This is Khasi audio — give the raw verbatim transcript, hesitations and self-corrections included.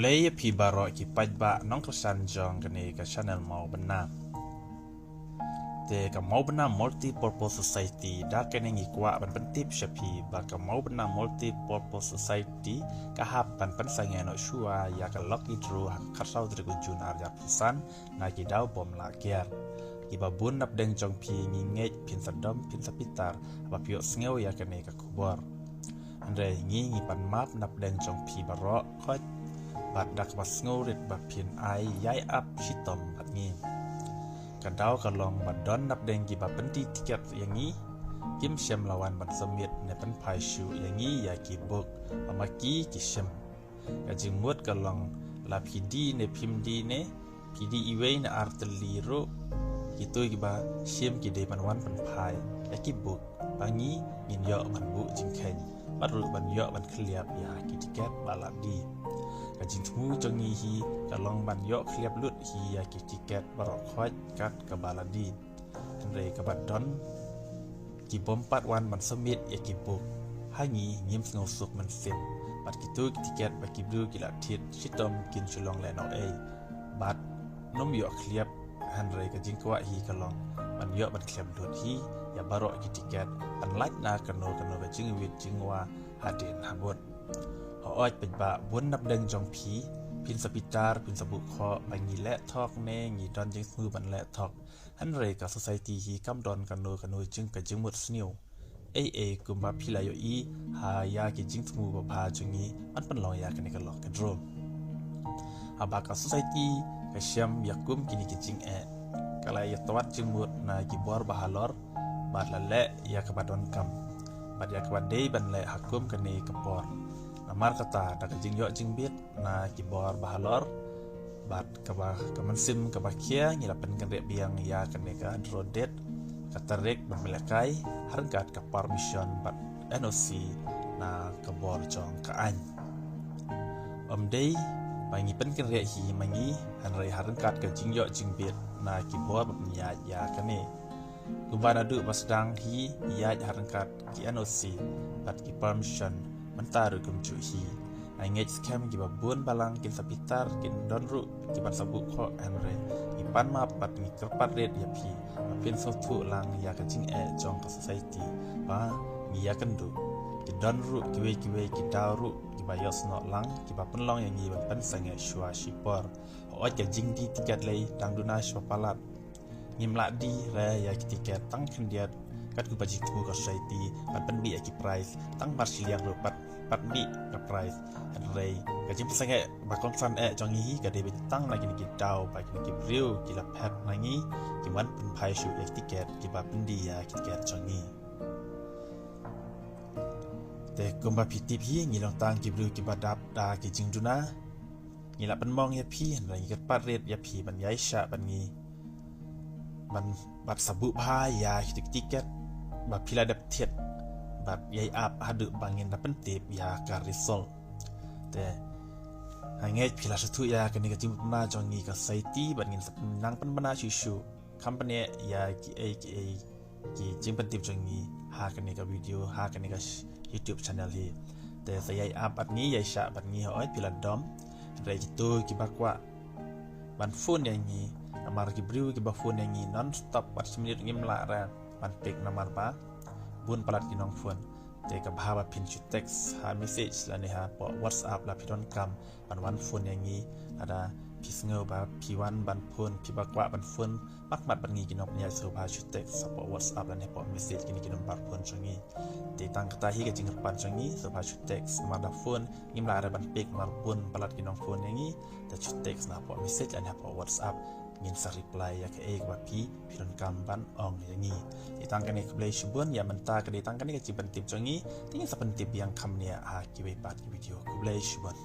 Ei ïa phi baroh ki paidbah nongkyrshan jong kane ka channel Mawbynna. Te ka Mawbynna Multi-Purpose Society, da kane ngi kwah ban pyntip sha phi ba ka Mawbynna Multi-Purpose Society ka hap ban pynsangeh noh shuwa ïa ka lucky draw ha ka khatsaw tarik u Jun ar hajar arphew san na ki daw bym lah kiar. Kiba bun napdeng jong phi ngi ngeit phin sa dom phin sa pitar haba phi ïohsngew ïa kane ka khubor. Hynrei ngi ngi pan map napdeng jong phi baroh khoit bad da kaba sngewrit ba phin ai ïai ap shitom bad ngi. Ka daw ka long ba don napdeng kiba pynti tiket ïa ngi kim shym la wan ban submit ne pynphai shuh ïa ngi ïa ki buk, ba ma ki ki shim. Ka jingmut ka long la phi die ne phim die ne phi die iwei ne ar tylli ruh, kito kiba shim ki dei ban wan pynphai ïa ki buk ba ngi ngin ïoh ban buh jingkheiñ bad ruh ban ïoh ban khylliap ïa ki tiket ba la die. Ka jingthmu jong ngi hi ka long ban ïoh khylliap lut hi ïa ki tiket baroh khoit kat kaba la die. Hynrei kaba don ki bym pat wan ban submit ïa ki buk, ha ngi ngim sngewsuk mynsiem. Bad kito ki tiket ba ki briew ki la thied shitom kin shu long lehnohei bad ym ïoh khylliap. Hynrei ka jingkwah hi ka long ban ïoh ban khylliap lut hi ïa baroh ki tiket, ban lait na kano kano ka jingwit jingwa hadien habud. Hooid paidbah, bun napdeng jong phi phin sa pitar phin sa buh khoh ba ngi leh thok ne ngi don jingthmu ban leh thok. Hynrei ka society hi kam don kano kano jing ka jingmut sniew. Ei ei kumba phi la ïohi ha ïa ki jingthmu babha jong ngi ban pynlong ïa kane ka lucky draw. Haba ka society ka shem ïa kum kine ki jingeh, ka la ïa twad jingmut na ki bor ba halor bad la leh ïa kaba donkam bad ïa kaba dei ban leh ha kum kane ka por. Namar kata da ka jingïoh jingbit na ki bor ba halor bad kaba ka mynsiem kaba khia ngi la pynkynriah biang ïa kane ka draw date, ka tarik ban pynlehkai ha ryngkat ka permission bad N O C na ka bor jong ka aiñ. Ym dei ba ngi pynkynriah hi ma ngi, hynrei ha ryngkat ka jingïoh jingbit na ki bor ba pynïaid ïa kane. Kumba naduh ba sdang hi ïaid ha ryngkat ki N O C bad ki permission, mynta ruh kumjuh hi. Nga ngeit skhem kiba bun balang kin sa pitar, kin don ruh kiban sa buh khoh, hynrei ngi pan map bad ngi kyrpad rit ïa phi ba phin sngewthuh lang ïa ka jingeh jong ka society ba ngi ïakynduh. Ki don ruh kiwei kiwei ki daw ruh kiba ïohsngew lang kiba pynlong ïa ngi ban pynsangeh shuwa shipor. Hooid ka jingdie tiket lei dang duna shuwa palat. Ngim lah die re ïa ki tiket tang khyndiat katkum ba jingthmu ka society ban pynbit ïa ki prize tang mar shiliang ruh pat, pat bit ka prize. Hynrei ka jingpynsangeh ba kongsan eh jong ngi hi ka dei beit tang na kine ki daw ba kine ki briew ki la phet na ngi, ki wan pynphai shuh ïa ki tiket kiba pyndie ïa ki tiket jong ngi. Te kumba phi tip hi, ngi long tang ki briew kiba dap da ki jingduna. Ngi la pynmong ïa phi, hynrei ngi kyrpad rit ïa phi ban ïai shah bad ngi, ban, bad sa buh bha ïa ki tiket ba phi la dep thied bad ïai ap haduh ba ngin da pyntip ïa ka result. Te nga ngeit phi la sngewthuh ïa kane ka jingpynbna jong ngi ka society bad ngin sa nang pynbna shuh shuh, kham pyneh ïa kiei kiei ki jingpyntip jong ngi ha kane ka video, ha kane ka sh-, YouTube channel hi. Te sa ïai ap bad ngi, ïai shah bad ngi, hooid phi la dom. Hynrei kito kiba kwah ban phone ïa ngi, namar ki briew kiba phone ïa ngi non stop, wat shi minit ngim lah re ban pick namar ba bun palat ki nongphone. Te ka bha ba phin shu text ha message lane hapoh WhatsApp la phi donkam ban wan phone ïa ngi. Lada phi sngew ba phi wan ban phone, phi ba kwah ban phone, mat mat bad ngi ki nongpynïaid, sngewbha shu text hapoh WhatsApp lane hapoh message kine ki number phone jong ngi. Te tang kata hi ka jingkyrpad jong ngi, sngewbha shu text, namar da phone ngim lah re ban pick namar bun palat ki nongphone ïa ngi. Te shu text na hapoh message lane hapoh WhatsApp, ngin sa reply ïa kaei kaba phi, phi donkam ban ong ïa ngi. Te tang kane, khublei shibun, ïa mynta ka dei tang kane ka jingpyntip jong ngi, te ngin sa pyntip biang kham bniah ha kiwei pat ki video. Khublei shibun.